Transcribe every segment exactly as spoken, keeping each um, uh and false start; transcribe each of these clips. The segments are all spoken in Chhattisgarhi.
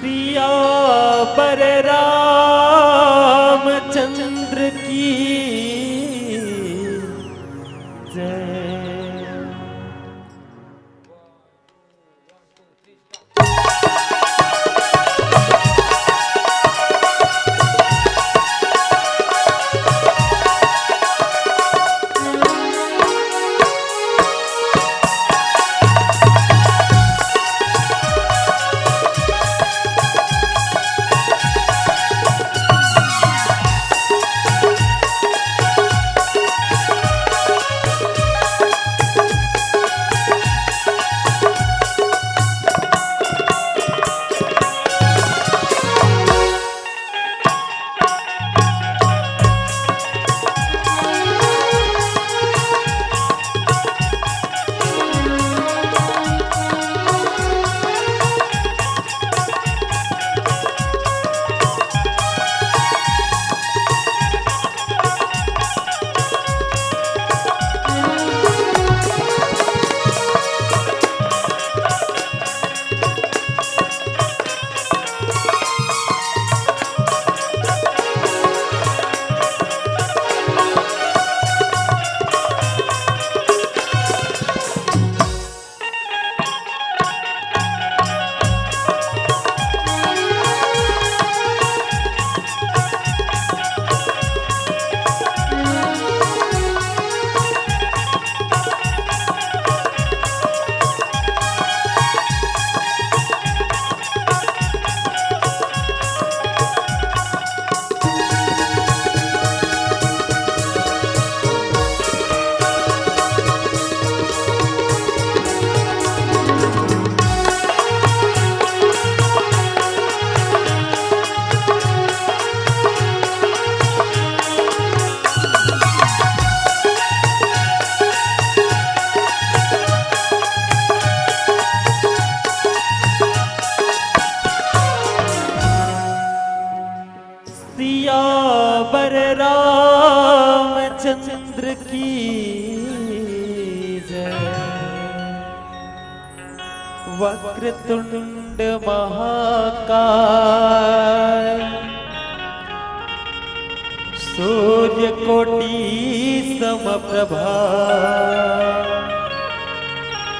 सियावर रामचंद्र की जय। सियावर रामचंद्र की जय। वक्रतुंड महाकाय, सूर्यकोटि समप्रभा,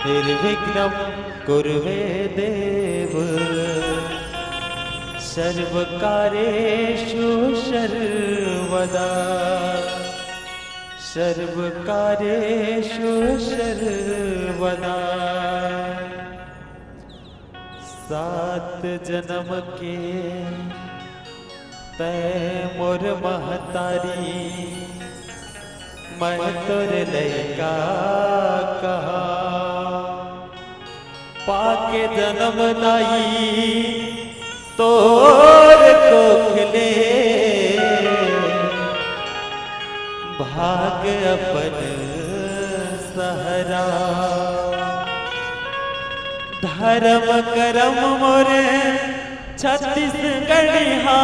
निर्विघ्नं कुरु मे देव, सर्वकार्येषु सर्वदा, सर्वकार्येषु सर्वदा। सात जनम के तैं मोर महतारी, मैं तोर लइका कहा। पाके जनम दाई तोर कोख ले, भाग अपन सहरा। धरम करम मोर छत्तीसगढ़िहा,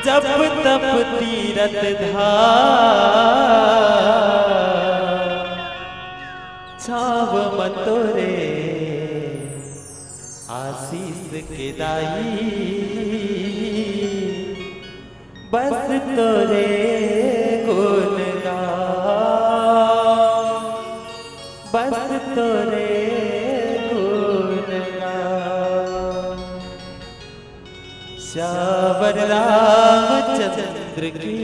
जप तप तीरथ धाम, छाव म तोरे आशीष के दाई, बस तोरे गुण गाओ, बस तोरे गुण गाओ। सियावर रामचंद्र की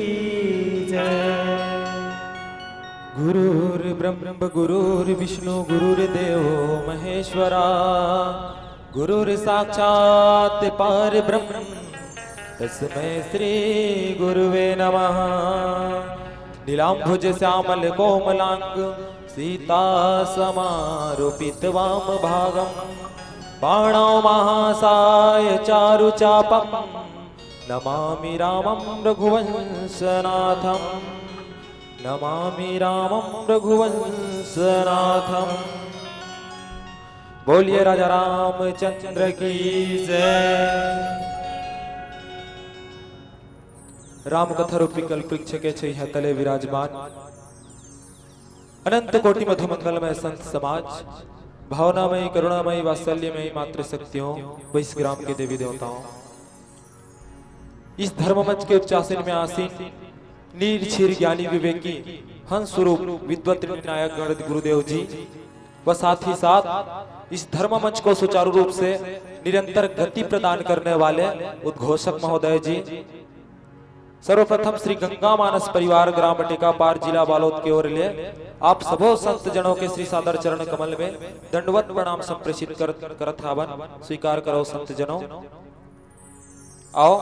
जय। गुरुर्ब्रह्म गुरुर्विष्णु गुरुर्देवो महेश्वरा, गुरुर्साक्षात् परब्रह्म तस्मै श्री गुरुवे नमः। नीलांबुज श्यामल कोमलांग सीता समारोपित वाम भागम, बाणौ महासाय चारु चापम, नमामि रामं रघुवंशनाथं, नमामि रामं रघुवंशनाथं। बोलिए राजा रामचंद्र की जय। राम कथा रूपी कल्प वृक्ष के छैया तले विराजमान अनंत कोटि मधुमंगलमय संत समाज, भावनामयी, करुणामयी, वात्सल्यमयी मातृशक्तियों, व इस ग्राम के देवी देवताओं, इस धर्म मंच के उच्चासन में आसीन नीर क्षीर ज्ञानी विवेकी हंस स्वरूप विद्वत निर्णायक गण गुरुदेव जी व साथ ही साथ इस धर्म मंच को सुचारू रूप से निरंतर गति प्रदान करने वाले उद्घोषक महोदय जी, सर्वप्रथम श्री गंगा मानस परिवार, ग्राम टेकापार, जिला बालोद के ओर ले आप सबो संत जनों के श्री सादर चरण कमल में दंडवत प्रणाम संप्रेषित कर, करत हावन। स्वीकार करो संत जनों। आओ,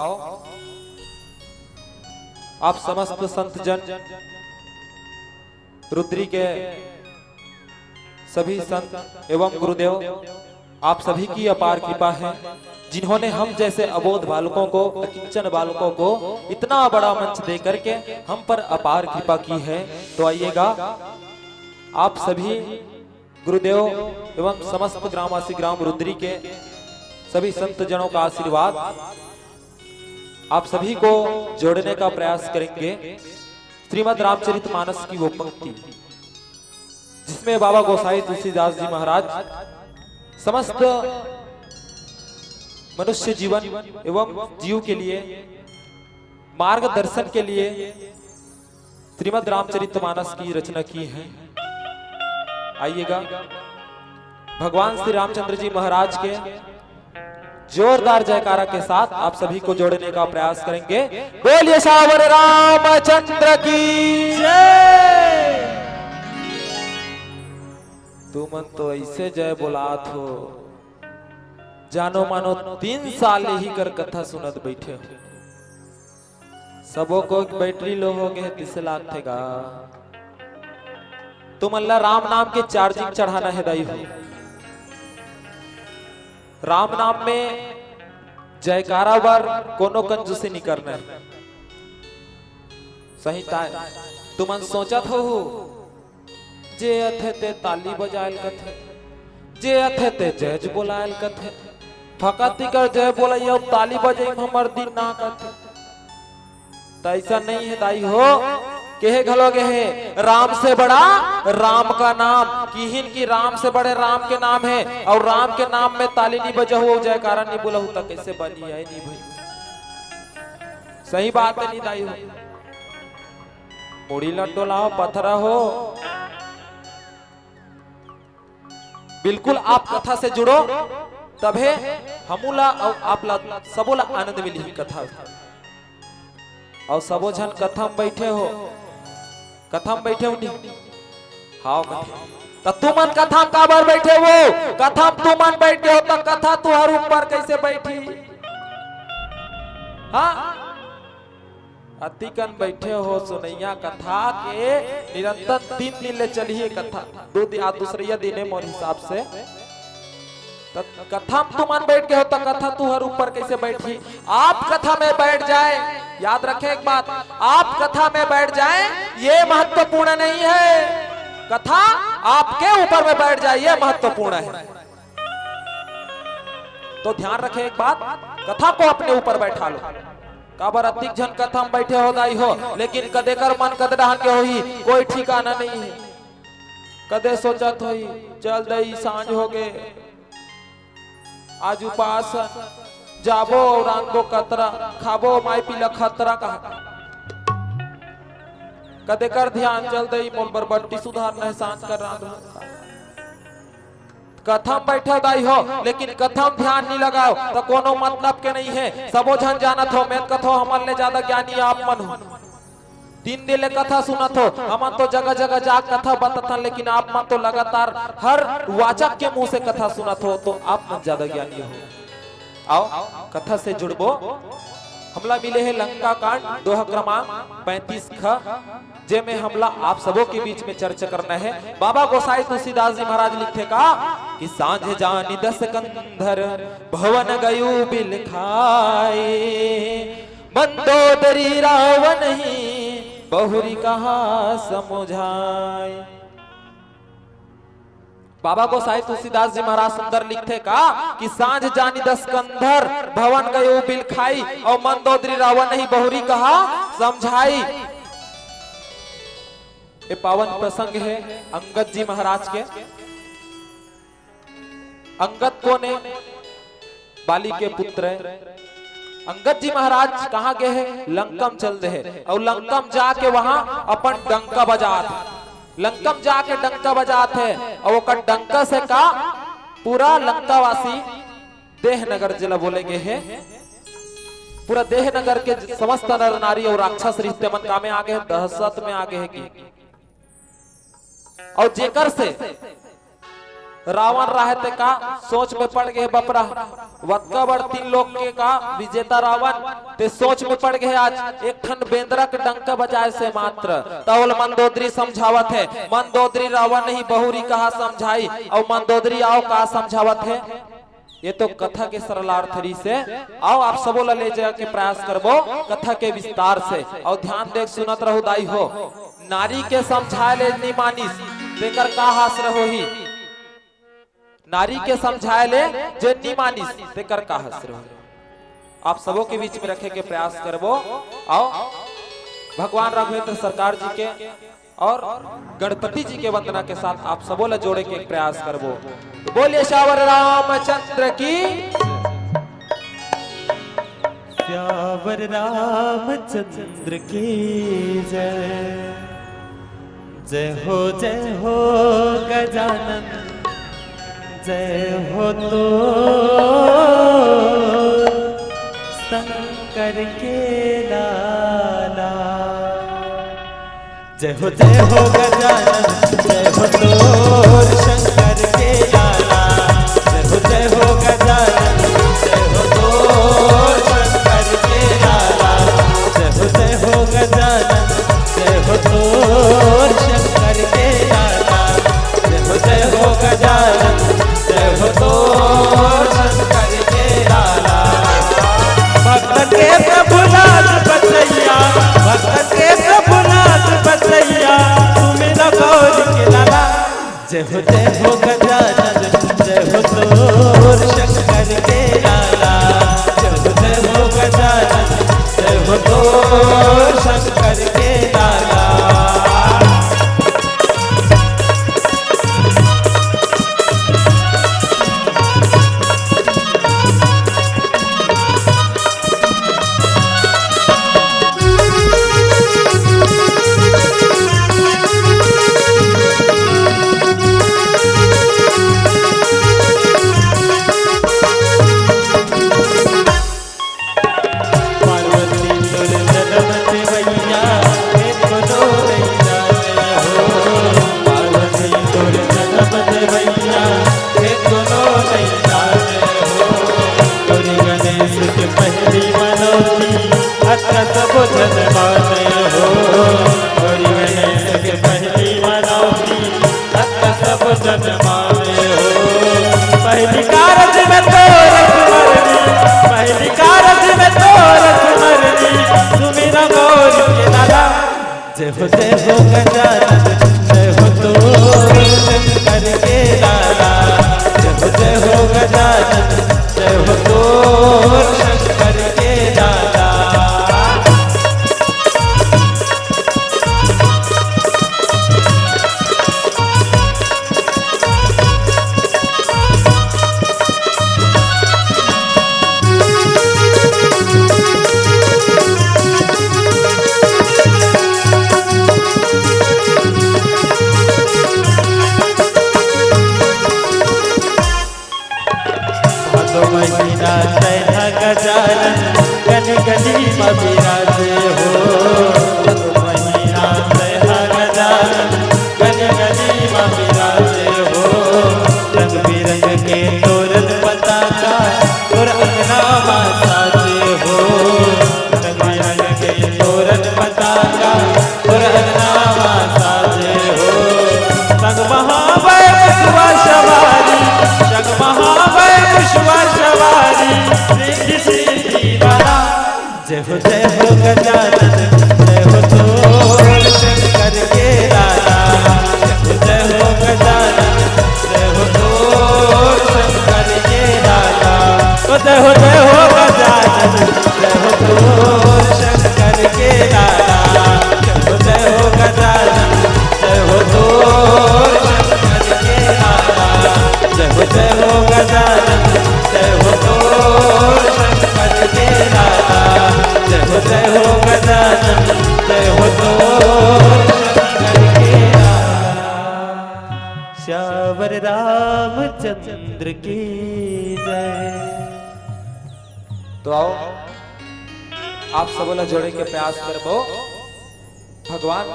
आप समस्त संत जन, रुद्री के सभी संत एवं गुरुदेव, आप सभी की अपार कृपा है, जिन्होंने हम जैसे अबोध बालकों को, अकिंचन बालकों को इतना बड़ा मंच दे करके हम पर अपार कृपा की है। तो आइएगा, आप सभी गुरुदेव एवं समस्त ग्रामवासी, ग्राम रुद्री के सभी संत जनों का आशीर्वाद आप सभी को जोड़ने का प्रयास करेंगे श्रीमद् रामचरित मानस की वो पंक्ति, जिसमें बाबा गोसाई तुलसीदास जी महाराज समस्त मनुष्य जीवन एवं जीव के लिए, मार्गदर्शन के लिए श्रीमद् रामचरित मानस की रचना की है। आइएगा, भगवान श्री रामचंद्र जी महाराज के जोरदार जयकारा के साथ आप सभी को जोड़ने का प्रयास करेंगे। बोलिए सावर रामचंद्र की जय। तुमन तो ऐसे जय बोलात हो, जानो मानो तीन साल यही कर कथा सुनत बैठे हो। सबो को बैटरी लो हो गए, तिसे लागथे गा। तुमन ला राम नाम के चार्जिंग चढ़ाना है दाई हो। राम नाम में जयकारा बर कोनो कंजूसी नहीं करना है। सही ताय तुमन सोचत हो, जे अथे ते ताली बजायल कथे, जे अथे ते जय बोलायल कथे। फकत इकर जय बोलइया ताली बजे में हमर दिन ना कथे। त ऐसा नहीं है दाई हो, कहे घलो गे हे, राम से बड़ा राम का नाम। किहिन कि राम से बड़े राम के नाम है, और राम के नाम में ताली नहीं बजहू, जयकारा नहीं बोलहू, त कैसे बनी? आए नहीं भाई, सही बात है नहीं दाई हो। मुड़ी ला डोलाओ, पथरा हो। बिल्कुल आप कथा से जुड़ो, तभे हमू ला अउ आप ला सबो ला आनंद मिलही कथा। अउ सबो झन कथा में बैठे हो, कथा में बैठे हो नहीं? हाव कथे। त तुमन कथा में काबर बैठे हो? कथा में तुमन बैठ गे हो त कथा तुहर ऊपर कैसे बैठी? हाँ? अतिकन बैठे हो सुनैया कथा के निरंतर तीन दिन ले चलही ये कथा। दो दिन, आज दूसरैया दिन है मोर हिसाब से। त कथा में तुमन बैठ गे हो त कथा तुहर ऊपर कैसे बैठही? आप कथा में बैठ जाए, याद रखे एक बात, आप कथा में बैठ जाए ये महत्वपूर्ण नहीं है, कथा आपके ऊपर में बैठ जाए ये महत्वपूर्ण है। तो ध्यान रखे एक बात, कथा को अपने ऊपर बैठा लो। काबर अतिक झन कथा में बैठे हो दाई हो, लेकिन कदे कर मन कद डहान के होही, कोई ठिकाना नहीं है। कदे सोचत होही, चल दई, सांझ हो गे, आज उपास जाबो अउ रांधबो कतरा, खाबो माई पीला खतरा कहा। कदे कर ध्यान, चल दई, मोल बर बट्टी सुधारना है, सांझ कर रांधबो। कथा में बैठे दाई हो, लेकिन कथा में ध्यान नहीं लगाओ त कोनो मतलब के नहीं है। सबो झन जानत हो, मैं कथो हमन ले ज्यादा ज्ञानी आप मन हो। तीन दिन ले कथा सुनत हो, हमन तो जगह जगह जा कथा बतत हन, लेकिन आप मन तो लगातार हर वाचक के मुंह से कथा सुनत हो, तो आप मन ज्यादा ज्ञानी हो। आओ, कथा से जुड़बो। हमला मिले हे लंका कांड, दोहा क्रमांक पैंतीस ख, जेमे हमला आप सबो के बीच में चर्चा करना है। बाबा गोसाई तुलसीदास जी महाराज लिखथे का कि सांझ जानी दस कंधर भवन गयु बिलखाए, मंदोदरी रावण ही बहुरी कहा समुझाए। बाबा गोसाई तुलसीदास जी महाराज सुंदर लिखथे का कि सांझ जानी दस कंधर भवन गयो बिलखाई, और मंदोदरी रावण ही बहुरी कहा समझाई। ये पावन प्रसंग है अंगद जी महाराज के। अंगद कोन हे? बाली के पुत्र हे। अंगद जी महाराज कहाँ गे हे? लंका म चल दे हे। अउ लंका म जाके वहां अपन डंका बजात हे। लंका म जाके डंका बजात हे। अउ ओकर डंका से का पूरा लंकावासी देहनगर जेला बोले गे हे, पूरा देहनगर के समस्त नर नारी अउ राक्षस रिश्ते मन कामे आगे हे, दहशत में आगे हे कि अउ जेकर से रावण रहे ते का सोच में पड़ गे बपरा, वतका बड़ तीन लोक के का विजेता रावण ते सोच में पड़ गे। आज एक ठन बेंदरा के डंका बजाए से मात्र तौल मंदोदरी समझावत हे। मंदोदरी रावण नहीं बहुरी कहा समझाई, अउ मंदोदरी आओ का समझावत हे। ये तो कथा के सरलार्थ रिहिसे। आओ आप सबो ला ले जाए के प्रयास करबो कथा के विस्तार से। अउ ध्यान दे सुनत रहू दाई हो, नारी के समझाए ले नी मानिस तेकर का हास्र होही। नारी के समझाए ले जे नी मानिस तेकर का हास्र होही। आप सबो के बीच में रखे के प्रयास करबो। आओ भगवान राघवेंद्र सरकार जी के और गणपति जी के वंदना के साथ आप सबो ला जोड़े के प्रयास करबो। तो बोलिए सियावर रामचंद्र की। सियावर रामचंद्र की जय। जय हो जय हो गजानन, जय हो तो शंकर के लाला। जय हो जय हो गजानन, जय हो तोर शंकर के लाला। जय हो जय हो गजानन, जय हो तोर शंकर के लाला। जय हो जय हो गजानन, जय हो तोर शंकर के लाला। जय हो जय हो गजानन, जय हो तोर शंकर के लाला। भक्त के प्रभु नाथ बसैया, भक्त के प्रभु नाथ बसैया, सुमिर गौर के लाला। जय हो जय हो गजानन, जय हो तोर शंकर के लाला। जय हो जय हो गजानन, जय हो तोर शंकर के लाला। पार्वती तोर जन्म देवैया, हे कोनो नैया जय हो। पार्वती तोर जन्म देवैया, हे कोनो नैया जय हो। गौरी गणेश के पहली मनौती, अतका सब जन माने हो। गौरी गणेश के पहली मनौती, अतका सब जन माने हो। पहली कारज में तोर सुमरनी, पहली कारज में तोर सुमरनी, सुमिर गौर के लाला। जय हो जय हो गजानन, जय हो तोर शंकर के लाला। जय हो जय हो गजानन, जय हो तोर शंकर के लाला। पर रामचंद्र की जय। तो आओ, आप सबो ला जोड़े के प्रयास करबो भगवान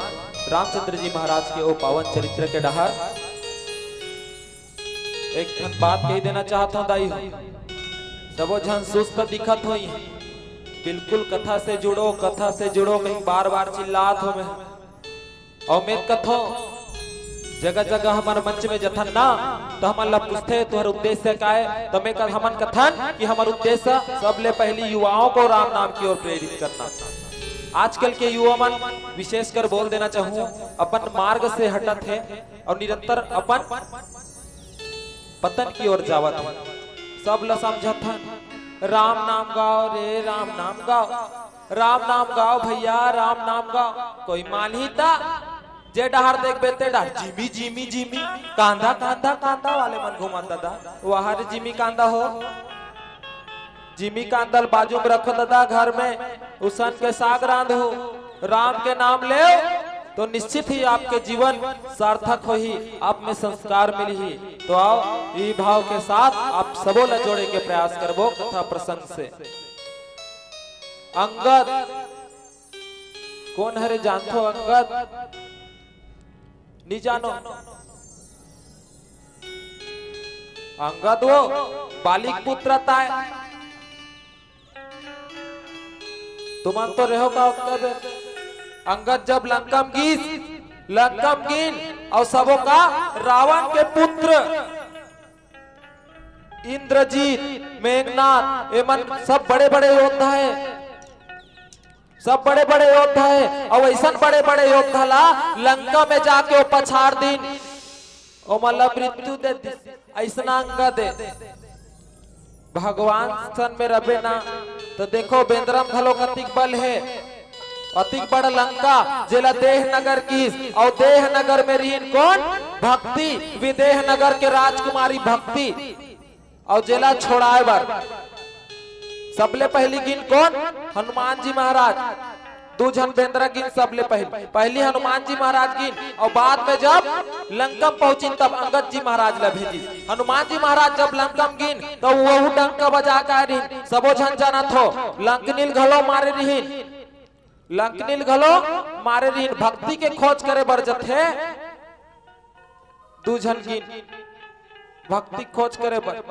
रामचंद्र जी महाराज के ओ पावन चरित्र के डहर। एक ठन बात कही देना चाहत हूँ दाई हो, सबो झन सुस्त दिखत होई, बिल्कुल कथा से जुड़ो, कथा से जुड़ो कहीं बार बार चिल्लात हो मैं। अउ मैं कथों, जगह जगह हमर मंच में जथन ना, तो हमन ला पूछथे, "तुहर उद्देश्य का है?" तो मैं कथ-, हमन कथन कि हमर उद्देश्य सबले पहली युवाओं को राम नाम की ओर प्रेरित करना। आजकल के युवा मन, विशेषकर बोल देना चाहूँ, अपन मार्ग से हटत हे अउ निरंतर अपन पतन की ओर जावत हे। सब ला समझत हन, "राम नाम गाओ रे, राम नाम गाओ, राम नाम गाओ भैया, राम नाम गाओ।" कोई मानही ता? जे डहार देखबे ते डहार, "जिमी, जिमी, जिमी, कांदा, कांदा, कांदा" वाले मन घूमत ददा। वहाँ रे जिमी कांदा हो, जिमी कांदा ल बाजू में रखो ददा, घर में उसन के साग रांधहू, राम के नाम लेव, तो निश्चित ही आपके जीवन सार्थक होही, आप में संस्कार मिलही। तो आओ, ई भाव के साथ आप सबो ला जोड़े के प्रयास करबो कथा प्रसंग से। अंगद कोन हरे, जानथो अंगद? नी जानो? अंगद वो बाली के पुत्र ताय। तुमन तो रहो का अंगद? अंगद जब लंका म गीस, लंका म गीन, अउ सबो का रावण के पुत्र इंद्रजीत, मेघनाथ, एमन सब बड़े-बड़े योद्धा हे, सब बड़े-बड़े योद्धा हे, अउ अइसन बड़े-बड़े योद्धा ला लंका में जाके ओ पछाड़ दीन, ओमन ला मृत्यु दे दीस। अइसना अंगद हे। भगवान सन में रबे ना, तो देखो, बेंदरा म घलो कतिक बल हे, अतिक बड़ लंका, जेला देह नगर किहिस, अउ देह नगर में रिहिन कोन? भक्ति, विदेह नगर के राजकुमारी भक्ति, अउ जेला छोड़ाए बर सबले पहिली गिन कोन? हनुमान जी महाराज। दू झन बेंदरा गिन सबले पहिली, पहिली हनुमान जी महाराज गिन, अउ बाद में जब लंका म पहुंचिन तब अंगद जी महाराज ला भेजिस। हनुमान जी महाराज जब लंका म गिन, तब वहू डंका बजा के आए रिहिन, सबो झन जानत हो, लंकनी ल घलो मारे रिहिन, लंकनी ल घलो मारे रिहिन। भक्ति के खोज करे बर जथे, दू झन गिन भक्ति खोज करे बर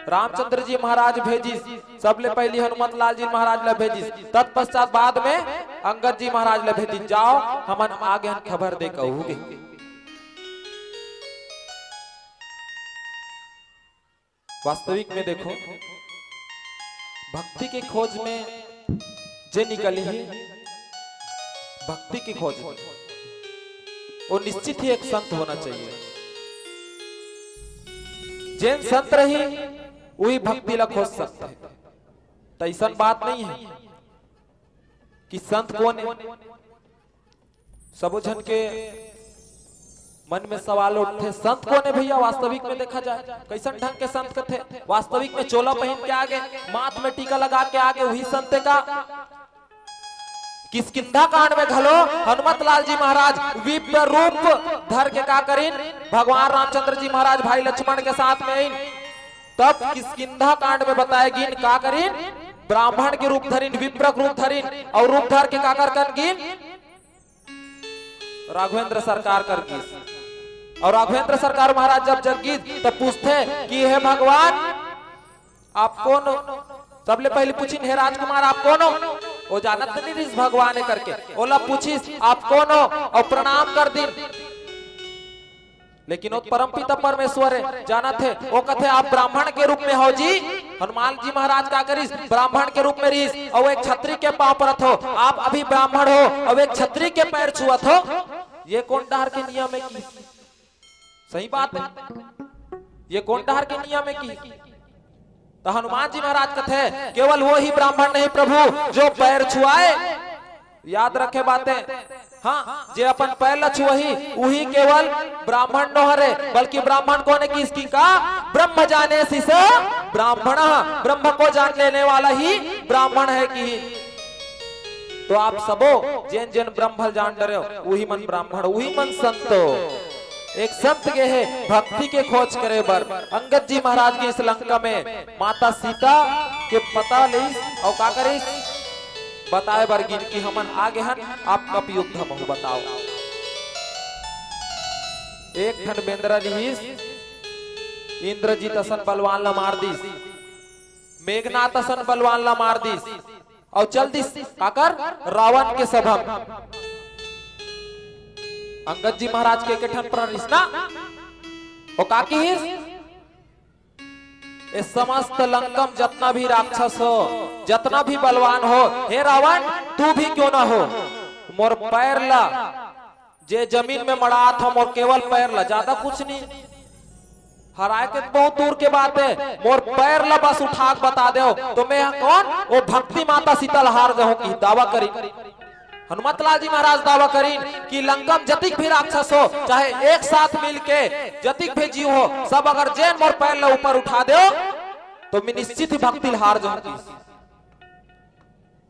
रामचंद्र जी महाराज भेजिस, सबले पहिली हनुमत लाल जी महाराज ला भेजिस, तत्पश्चात बाद में अंगद जी महाराज ला भेजिस, "जाओ, हमन आ गेन, खबर दे कहू गे।" वास्तविक में देखो, भक्ति के खोज में जे निकलही, भक्ति के खोज में, वो निश्चित ही एक संत होना चाहिए। जेन संत रही, वही भक्ति ला खोज सकथे। त अइसन बात नहीं है कि संत कोन हे। सबो झन के मन में सवाल उठथे, "संत कोन हे भैया?" वास्तविक में देखा जाए, कइसन ढंग के संत कथे? वास्तविक में चोला पहिन के आगे, माथ में टीका लगा के आगे, वही संत हे का? किष्किंधा कांड में घलो हनुमत लाल जी महाराज विप्र रूप धर के का करिन? भगवान रामचंद्र जी महाराज भाई लक्ष्मण के साथ में आइन। तब किष्किंधा कांड में बताए गिन का करिन? ब्राह्मण के रूप धरिन, विप्र के रूप धरिन, अउ रूप धर के काकर कन गिन? राघवेंद्र सरकार कर गिस। अउ राघवेंद्र सरकार महाराज जब जग गिस, तब पूछथे कि "हे भगवान, आप कोन हो?" सबले पहिली पूछिन, "हे राजकुमार, आप कोन हो?" वो जानत नहीं रिहिस भगवान हे करके। ओला पूछिस, "आप कोन हो?" अउ प्रणाम कर दिन। लेकिन वो परमपिता परमेश्वर हे, जानत हे। वो कथे, "आप ब्राह्मण के रूप में हो जी।" हनुमान जी महाराज का करिस? ब्राह्मण के रूप में रिहिस, अउ एक छत्री के पांव परत हो। "आप अभी ब्राह्मण हो, अउ एक छत्री के पैर छुअत हो, ये कोन डहर के नियम हे?" कि सही बात हे, ये कोन डहर के नियम हे? कि त हनुमान जी महाराज कथे, "केवल वो ही ब्राह्मण नहीं प्रभु जो पैर छुआए।" याद रखे बातें। हाँ, जे अपन पैर ला छुअही, उही केवल ब्राह्मण नो हरे, बल्कि ब्राह्मण कोन हे? किस की का? "ब्रह्म जाने सिस ब्राह्मण", ब्रह्म को जान लेने वाला ही ब्राह्मण हे। कि तो आप सबो जेन जेन ब्रह्म ल जान डरे हो, उही मन ब्राह्मण, उही मन संतो। एक संत गे हे भक्ति के खोज करे बर। अंगद जी महाराज गिस लंका में, माता सीता के पता लिस अउ का करिस, बताए बर गिन कि हमन आगे हन, आप कब युद्ध महू बताओ। एक ठन बेंदरा रिहिस, इंद्रजीत असन बलवान ला मार दिस, मेघनाथ असन बलवान ला मार दिस, अउ चल दिस काकर, रावण के सभा म। अंगद जी महाराज के एके ठन प्राण रिहिस ना, ओ का किहिस, ए समस्त लंकम जतना भी राक्षस हो, जतना भी बलवान हो, हे रावण, तू भी क्यों ना हो, मोर पैर ला, जे जमीन में मड़ात हो, मोर केवल पैर ला, ज्यादा कुछ नहीं, हराए के बहुत दूर के बात है, मोर पैर ला बस उठा के बता देव, तो मैं कौन, ओ भक्ति माता सीता ला हार देहूं कि दावा करी। हनुमत लाल जी महाराज दावा करीन कि लंका में जतिक भी राक्षस हो, चाहे एक साथ मिल के जतिक भी जीव हो, सब अगर जेन मोर पैर ला ऊपर उठा देव, तो मैं निश्चित ही भक्ति ला हार जाऊंगी।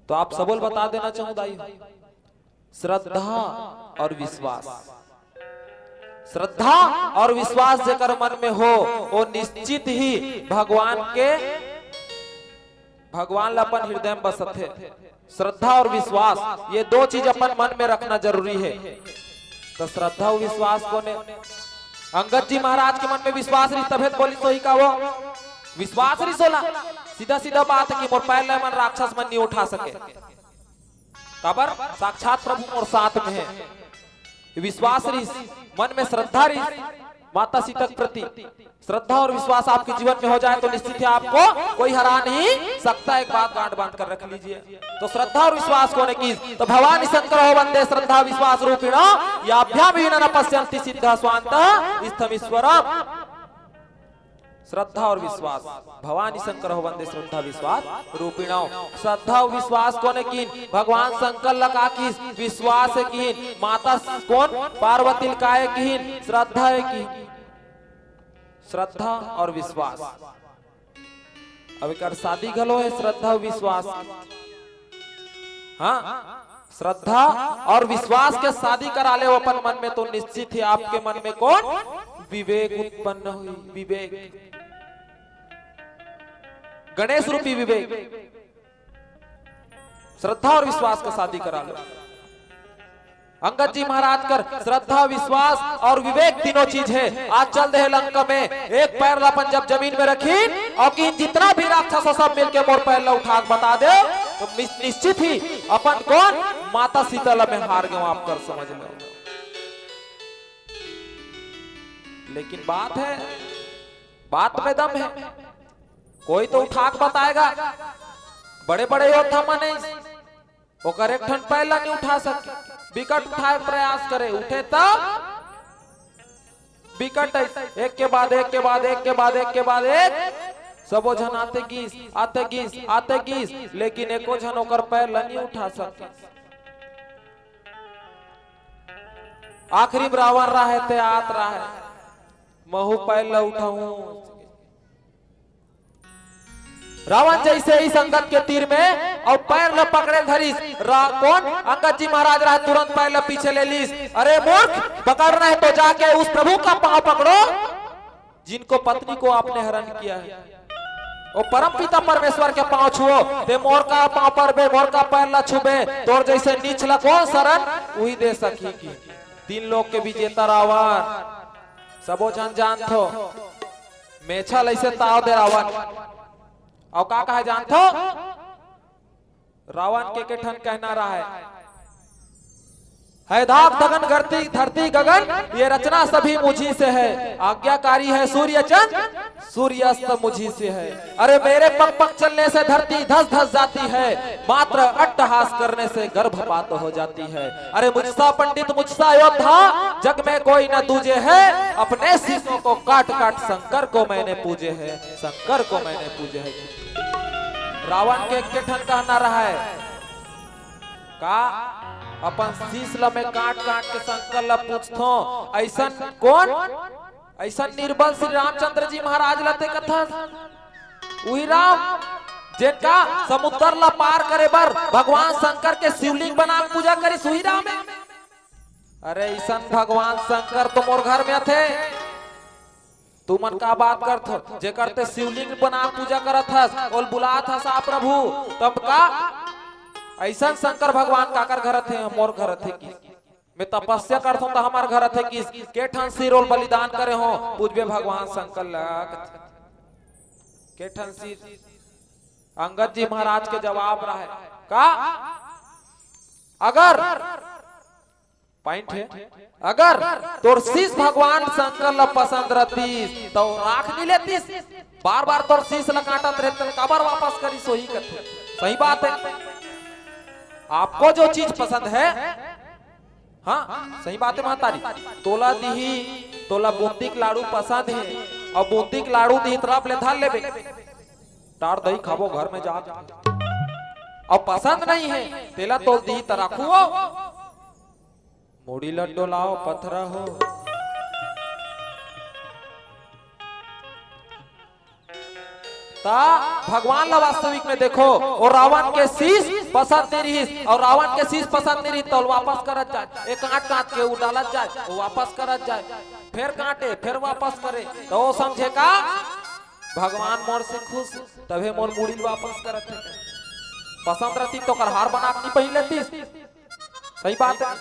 तो आप सबोल बता देना चाहूं दाई, श्रद्धा और विश्वास, श्रद्धा और विश्वास जेकर मन में हो, वो निश्चित ही भगवान के, भगवान ला अपन हृदय में बसत है। श्रद्धा और विश्वास, ये दो चीज अपन मन में रखना जरूरी है। तो श्रद्धा और विश्वास कोने, अंगद जी महाराज के मन में विश्वास रही तभे तो बोली सोही का वो विश्वास रही सोला। सीधा सीधा बात है कि मोर पैर ले मन राक्षस मन नहीं उठा सके। काबर? साक्षात प्रभु मोर साथ में है। विश्वास रिस, मन में श्रद्धा रिस, माता सीता के प्रति श्रद्धा और विश्वास आपके जीवन में हो जाए तो निश्चित ही आपको कोई हरा नहीं सकता। एक बात गांठ बांध कर रख लीजिए। तो श्रद्धा और विश्वास कोने किस? तो भवानी शंकर हो वंदे श्रद्धा विश्वास रूपिण, याभ्याम हीन न पश्यंती सिद्धा स्वांत स्थमीश्वरम। श्रद्धा और विश्वास, भवानी शंकर हो वंदे श्रद्धा विश्वास रूपिणव। श्रद्धा और विश्वास कोने कीन? भगवान शंकर ला का कीस? विश्वास कीन। माता कौन? पार्वती काय कीन? श्रद्धा कीन। श्रद्धा और विश्वास। अब एकर शादी घलो है श्रद्धा विश्वास। हाँ, श्रद्धा और विश्वास के शादी करा ले अपन मन में, तो निश्चित ही आपके मन में कौन? विवेक उत्पन्न हुई। विवेक, गणेश रूपी विवेक। श्रद्धा और विश्वास का शादी करा लो। अंगद जी महाराज कर श्रद्धा, विश्वास और विवेक तीनों चीज है। आज चल दे लंका में, एक पैर ला अपन जब जमीन में रखी और कि जितना भी राक्षस हो सब मिलके मोर पैर ला उठा के बता दे, तो निश्चित ही अपन कौन? माता सीता ला मैं हार गए, आप कर समझ लो। लेकिन बात है, बात में दम है, कोई तो उठा के बताएगा। बड़े बड़े योद्धा मन है, ओकर एक ठन पैर ला नहीं उठा सके, बिकट उठाए प्रयास करे, उठे तब बिकट है, एक के बाद एक के बाद एक के बाद एक के बाद एक, सबो झन आते गिस, आते गिस, आते गिस, लेकिन एको झन ओकर पैर ला नहीं उठा सके। आखिरी में रावण रहे ते आत रहे, महू पैर ला उठाऊं। रावण जैसे ही संगत के तीर में और पैर ल पकड़े धरिस, रा-, कौन? अंगद जी महाराज रहे, तुरंत पैर ल पीछे ले लीस। अरे मूर्ख, पकड़ना है तो जाके उस प्रभु का पांव पकड़ो, जिनको पत्नी को आपने हरण किया है। ओ परम पिता परमेश्वर के पांव छुओ, ते मोर का पांव परबे, मोर का पैर ला छुबे, तोर जैसे नीच ला कौन शरण? उही दे सकी की। तीन लोक के विजेता रावण, सबो झन जानथो, मेछा लैसे ताव दे रावण। अउ का कहे जानथो? रावण के के ठन कहना रहे, है धाक धगन करती धरती गगन, ये रचना सभी मुझी से है। आज्ञाकारी है सूर्य चंद्र, सूर्यास्त मुझी से है। अरे मेरे पग पग चलने से धरती धस धस जाती है, मात्र अट्टहास करने से गर्भपात हो जाती है। अरे मुझसा पंडित मुझसा योद्धा, जग में कोई न दूजे है। अपने शीशों को काट काट शंकर को मैंने पूजे है, शंकर को मैंने पूजे है। रावण के एक ठन कहना रहा है का, अपन शीश ल मैं काट काट के शंकर ल पूजथों। ऐसन कौन? ऐसन निर्बल श्री रामचंद्र जी महाराज ल ते कथस? उही राम जेन का समुद्र ला पार करे बर भगवान शंकर के शिवलिंग बना के पूजा करिस, उही राम है। अरे, अइसन भगवान शंकर तो मोर घर में आथे। तुमन का बात करथो? जेकर ते शिवलिंग बना पूजा करत हस, ओल बुलात हस, "आ प्रभु।" तब का अइसन शंकर भगवान काकर घर आथे? मोर घर आथे कि मैं तपस्या करथों त हमर घर आथे कि के ठन सिर ओल बलिदान करे हो, पूजबे भगवान शंकर ला। के ठन सिर? अंगद जी महाराज के जवाब रहे का, अगर पॉइंट है, अगर तोर शीश भगवान शंकर ला पसंद रहतीस, त ओ राख नहीं लेतीस। बार बार तोर शीश ला काटत रहे, त काबर वापस करिस, ओही कथे। सही बात है, आपको जो चीज पसंद है, हाँ, सही बात है महतारी, तोला दीही, तोला बूंदी के लाडू पसंद है, अउ बूंदी के लाडू दीही, तरफ ले धर लेबे, टार दही खाबो घर में जाके, अउ पसंद नहीं है, तेला तोल दीही, त राखू ओ। मुड़ी ल डोलाओ पथरा हो। ता भगवान ला वास्तविक में देखो, ओ रावण के शीश पसंद नहीं रहिस, अउ रावण के शीश पसंद नहीं रहिस, त वापस करत जाए, एक काट काट के उ डालत जाए, ओ वापस करत जाए, फेर काटे, फेर वापस करे, त ओ समझे का भगवान मोर से खुश, तभे मोर मुड़ी ल वापस करत हे। पसंद रहती त ओकर हार बना के नहीं पहिन लेतीस। सही बात है।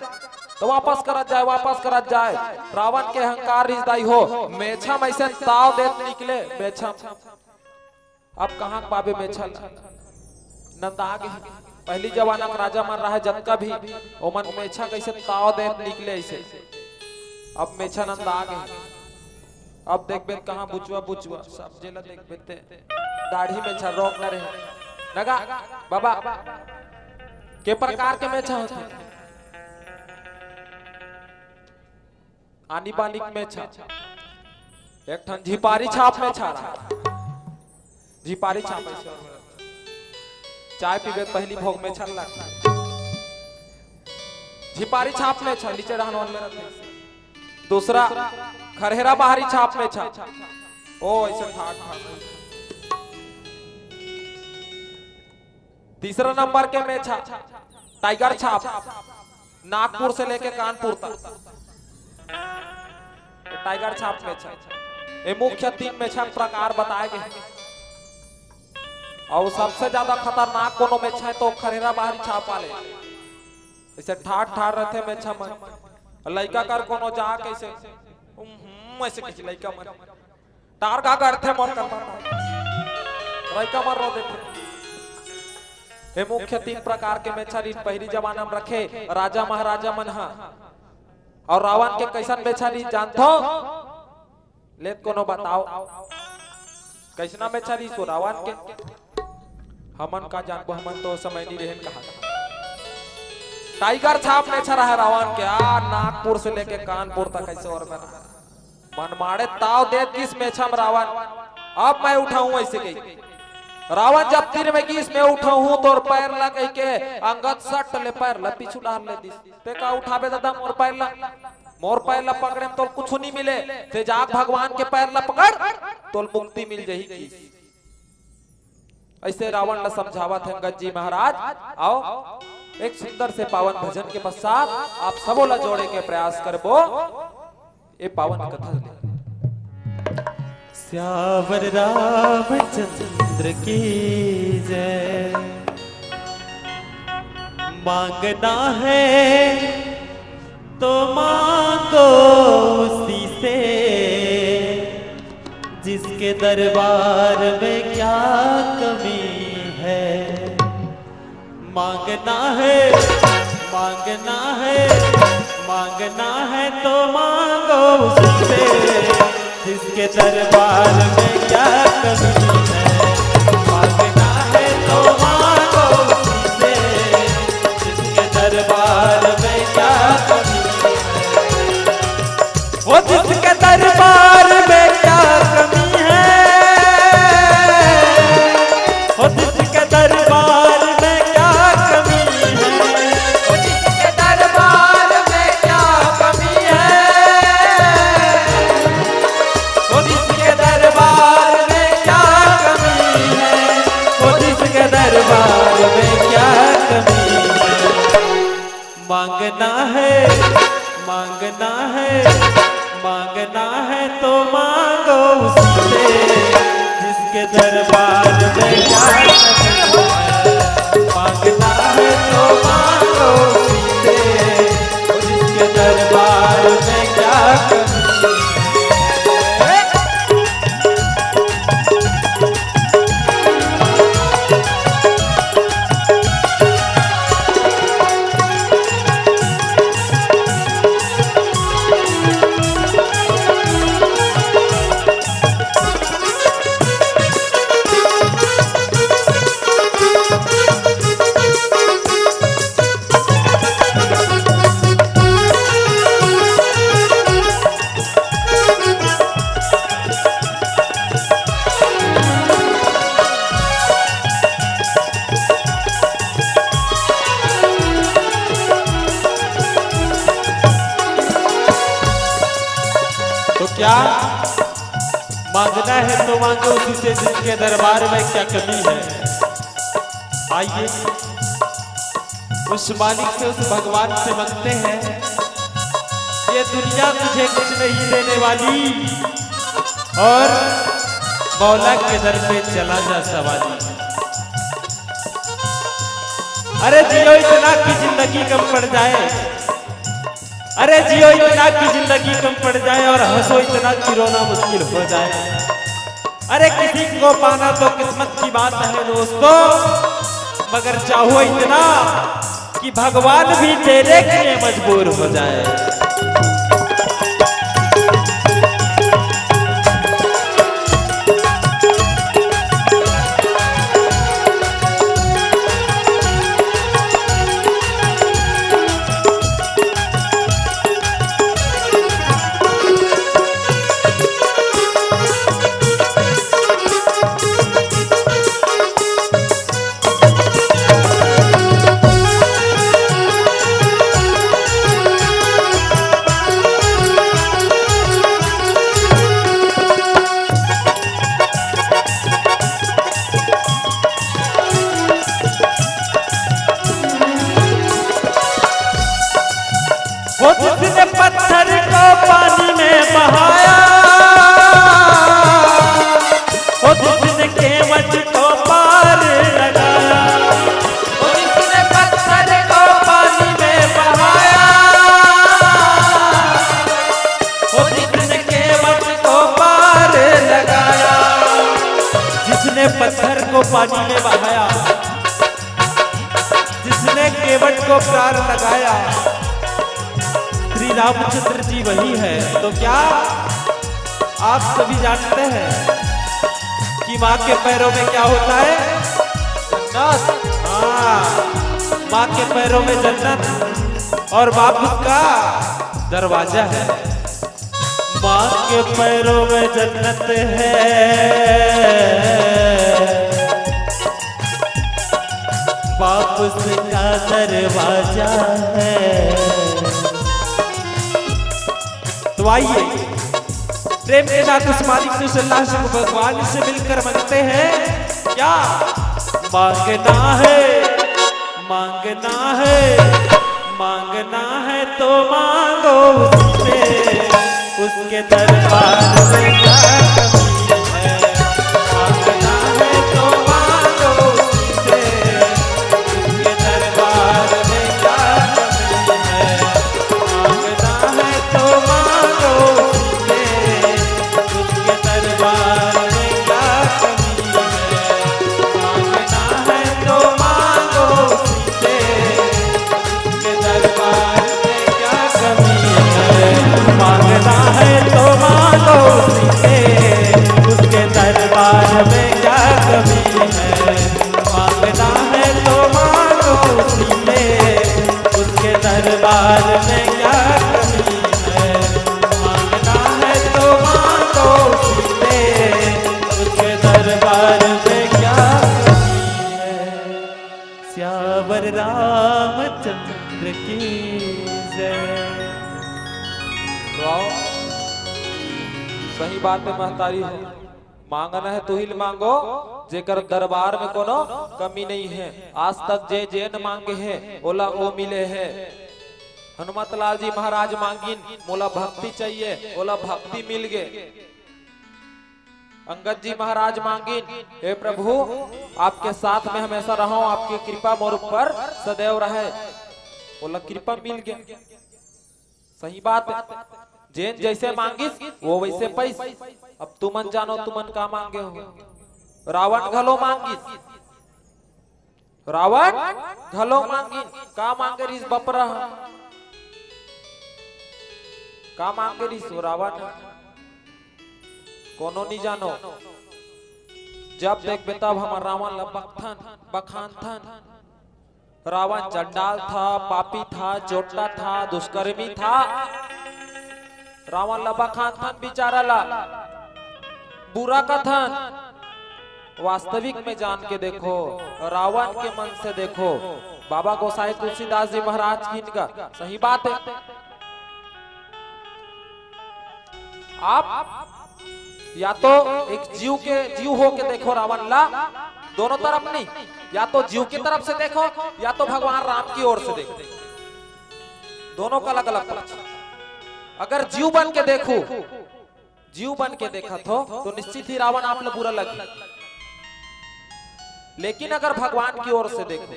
त वापस करत जाए, वापस करत जाए। रावण के अहंकार रिस दाई हो, मेछा में से ताव देत निकले, मेछा। अब कहाँ के पाबे मेछा ला? नंदा गे। पहली जमाना के राजा मन रहे जतका भी, ओमन मेछा कइसे ताव देत निकले अइसे। अब मेछा नंदा गे। अब देखबे त कहाँ बुचवा बुचवा, सब जेला देखबे ते। दाढ़ी मेछा रोक न रहे। नगा, बाबा, के प्रकार के मेछा होथे? आनी बानी के मेछा। एक ठन झिपारी छाप मेछा रहा। झिपारी छाप ऐसे। चाय पीबे त पहली भोग मेछा लगथे। झिपारी छाप मेछा, नीचे डहन ओन में रहथे। दूसरा, खरहेरा बाहरी छाप मेछा। ओ, ऐसे ठाक ठाक। तीसरा नंबर के मेछा, टाइगर छाप, नागपुर से लेके कानपुर तक। ये टाइगर छाप मेछा। ये मुख्य तीन मेछा के प्रकार बताए गए हैं। अउ सबसे ज्यादा खतरनाक कोनो मेछा हे त खरहेरा बाहरी छाप वाले। ऐसे ठाड़ ठाड़ रहथे मेछा मन। लइका कर कोनो जा कइसे, हम्म, ऐसे कइसे लइका मन। टार का करथे मोर कर माता। लइका मन रो देथे। ये मुख्य तीन प्रकार के मेछा रहिन पहिली जमाना में रखे राजा महाराजा मन ह। अउ रावण के कइसन मेछा रहिस जानथो? ले त कोनो बताओ, कइसना मेछा रहिस ओ रावण के? हमन का जानबो, हमन तो समय नहीं रहेन कहा। टाइगर छाप मेछा रहा रावण के, आ, नागपुर से लेके कानपुर तक ऐसे और बना। मनमाड़े ताव देत गिस मेछा में रावण, अब मैं उठाऊं ऐसे कही। रावण जब तीर में गिस, मैं उठाऊं तोर पैर ला कहि के, अंगद सट ले पैर ला पीछू डार ले दिस। ते का उठाबे दादा मोर पैर ला? मोर पैर ला पकड़े में तोल कुछ नहीं मिले, ते जाके भगवान के पैर ला पकड़, तोल मुक्ति मिल जाही गिस। ऐसे रावण ला समझावत हे अंगद जी महाराज। आओ, एक सुंदर से पावन भजन के पश्चात आप सबो ला जोड़े के प्रयास करबो। ये पावन कथा ले। सियावर रामचंद्र की जय। मांगना है तो मांगो उसी से, जिसके दरबार में क्या कमी है। मांगना है, मांगना है, मांगना है तो मांगो उससे, जिसके दरबार में क्या कमी है। मांगना है तो मांगो उससे, जिसके दरबार में क्या कमी है। वो जिसके दरबार में क्या कमी है, वो जिसके दरबार में क्या कमी है, वो जिसके दरबार में क्या कमी है, वो जिसके दरबार में क्या कमी है, वो जिसके दरबार में क्या कमी है। मांगना है, मांगना है तो मांगो उसी से जिसके दरबार में क्या कमी है। आइए उस मालिक से, उस भगवान से मांगते हैं, ये दुनिया तुझे कुछ नहीं देने वाली, और मौला के दर पे चला जा सवाली। अरे जियो इतना कि जिंदगी कम पड़ जाए, अरे जियो इतना कि जिंदगी कम पड़ जाए और हंसो इतना कि रोना मुश्किल हो जाए। अरे किसी को पाना तो किस्मत की बात है दोस्तों, मगर चाहो इतना कि भगवान भी तेरे के लिए मजबूर हो जाए। वो जिसने पत्थर को पानी में बहाया, वो जिसने केवट को पार लगाया, वो जिसने पत्थर को पानी में बहाया, वो जिसने केवट को पार लगाया, जिसने पत्थर को पानी में बहाया, जिसने केवट को पार लगाया, श्री रामचंद्र जी वही है। तो क्या आप सभी जानते हैं कि माँ के पैरों में क्या होता है? जन्नत। हाँ, माँ के पैरों में जन्नत और बाप उसका दरवाजा है। माँ के पैरों में जन्नत है, बाप उसका दरवाजा है। तो आइए, प्रेम के साथ उस मालिक से, उस अल्लाह से, भगवान से मिलकर मांगते हैं। क्या मांगना है? मांगना है, मांगना है तो मांगो उससे, उसके दरबार में क्या कमी है? मांगना है तो मांगो उससे, उसके दरबार में क्या कमी है? मांगना है तो मांगो उससे, उसके दरबार में क्या कमी है? मांगना है तो मांगो उससे, उसके दरबार में क्या कमी है? मांगना है तो मांगो उससे, उसके दरबार में क्या कमी है? मांगना है तो मांगो उससे, उसके दरबार में क्या कमी है? मांगना है तो मांगो उससे, उसके दरबार में क्या कमी है? सियावर रामचंद्र की जय। वाह, सही बात है महतारी हो। मांगना है तुहिल मांगो, जेकर दरबार में कोनो कमी नहीं है। आज तक जे जेन मांगे है, ओला ओ मिले है। हनुमत लाल जी महाराज मांगिन, मोला भक्ति चाहिए, ओला भक्ति मिल गे। अंगद जी महाराज मांगिन, हे प्रभु, आपके साथ में हमेशा रहूं, आपकी कृपा मोर ऊपर सदैव रहे, ओला कृपा मिल गे। सही बात है, जेन जैसे मांगिस वो वैसे पाइस। अब तुमन जानो तुमन का मांगे हो। रावण घलो मांगिस, रावण घलो मांगिन। का मांगे रिहिस बपरा ह? का मांगे रिहिस वो रावण ह? कोनो नी जानो। जब देखबे तब हमर रावण ल बकथन, बखानथन। रावण चंडाल था, पापी था, चोट्टा था, दुष्कर्मी था। रावण ल बखानथन, बिचारा ल बुरा कथन। वास्तविक में जान के देखो, रावण के मन से देखो। बाबा गोसाई तुलसीदास जी महाराज किहिन गा, सही बात है। आप या तो एक जीव के, जीव हो के देखो रावण ला, दोनों तरफ नहीं, या तो जीव की तरफ से देखो, या तो भगवान राम की ओर से देखो। दोनों का अलग अलग पक्ष। अगर जीव बन के देखो, जीव बन के देखत हो, तो निश्चित ही रावण आप ला बुरा लगे। लेकिन अगर भगवान की ओर से देखो,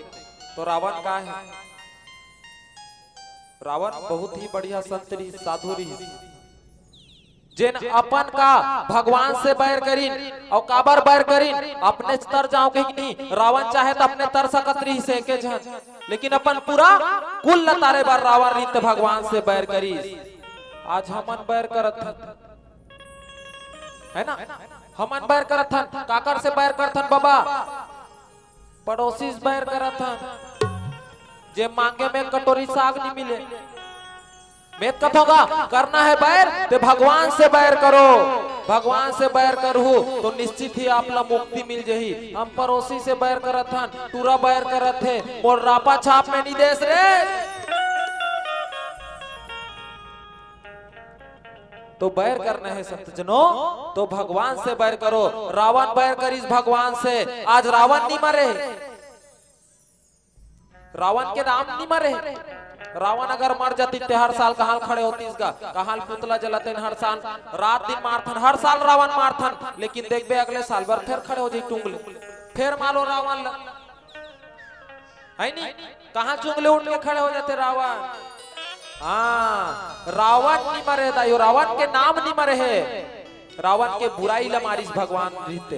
तो रावण का है? रावण बहुत ही बढ़िया संत रहिस, साधु रहिस, जेन अपन का भगवान से बैर करिन। अउ काबर बैर करिन? अपने तर जाओ कहिके नहीं। रावण चाहे तो अपने तर सकत रहिस एके झन, लेकिन अपन पूरा कुल ल तारे बर रावण रहिस त भगवान से बैर करिस। आज हमन बैर करत हन, है ना? हमन बैर करत हन, काकर से बैर करत हन बाबा? पड़ोसी से बैर करत हन, जे मांगे में कटोरी साग नहीं मिले। मैं कथों गा, करना है बैर, ते भगवान से बैर करो। भगवान से बैर करहू, तो निश्चित ही आप ला मुक्ति मिल जही। हम पड़ोसी से बैर करत हन, टूरा बैर करत हे, मोर रापा छाप में नहीं देस रे। तो बैर करना है संत जनों, तो भगवान से बैर करो। रावण बैर करिस भगवान से, आज रावण नहीं मरे, रावण के नाम नहीं मरे। रावण अगर मर जातिस ते हर साल कहाल खड़े होतिस गा, कहाल पुतला जलातेन हर साल, रात दिन मारथन, हर साल रावण मारथन, लेकिन देखबे अगले साल बर फेर खड़े हो जाई टूंग ले, फेर मारो रावण ला, है नी? कहाँ चुंग ले उठ के खड़े हो जाते रावण? हाँ, रावण नहीं मरे दाइयो, रावण के नाम नहीं मरे हे। रावण के बुराई ला मारिस भगवान रहिते,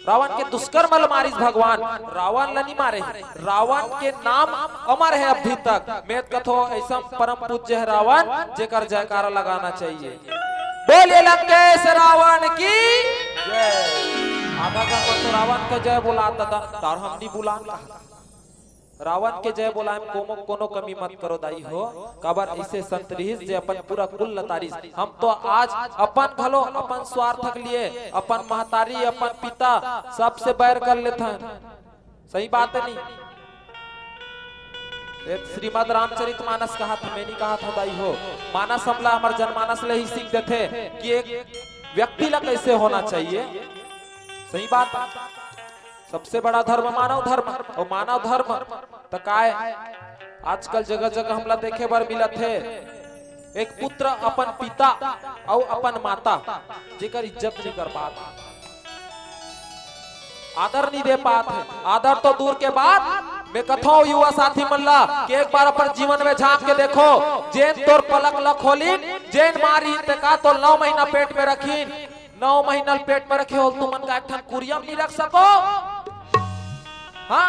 रावण के दुष्कर्म ला मारिस भगवान, रावण ला नहीं मारे हे। रावण के नाम अमर है अभी तक। मैं कथों ऐसा परम पूज्य है रावण, जेकर जयकारा लगाना चाहिए। बोलिए लंकेश रावण की जय। आधा घंटा तो रावण का जय बोला दादा, तार हम नहीं बुलान कहा। रावण के जय बोलाए में कोनो, कोनो कमी मत करो दाई हो। काबर ऐसे संत रहिस जे अपन पूरा कुल ल तारिस। हम तो आज अपन घलो, अपन स्वार्थ के लिए, अपन महतारी, अपन पिता, सबसे बैर कर लेथन। सही बात है नहीं? एक श्रीमद रामचरित मानस कहा था, मैं नहीं कहा था दाई हो। मानस हमला हमर जनमानस ले ही सीख देथे कि एक व्यक्ति ला कैसे होना चाहिए। सही बात। सबसे बड़ा धर्म मानव धर्म, अउ मानव धर्म त काय, आजकल जगह जगह हमला देखे बर मिलत हे। एक पुत्र अपन पिता अउ अपन माता, जेकर इज्जत नहीं कर पात, आदर नहीं दे पात हे। आदर तो दूर के बात, मैं कथों युवा साथी मन ला कि एक बार अपन जीवन में झांक के देखो, जेन तोर पलक ल खोलिन, जेन माँ रहिन ते का तोर नौ महीना पेट में रखिन, नौ महीना पेट में रखे हो, तुमन का एक ठन कुरियम नहीं रख सको? हाँ,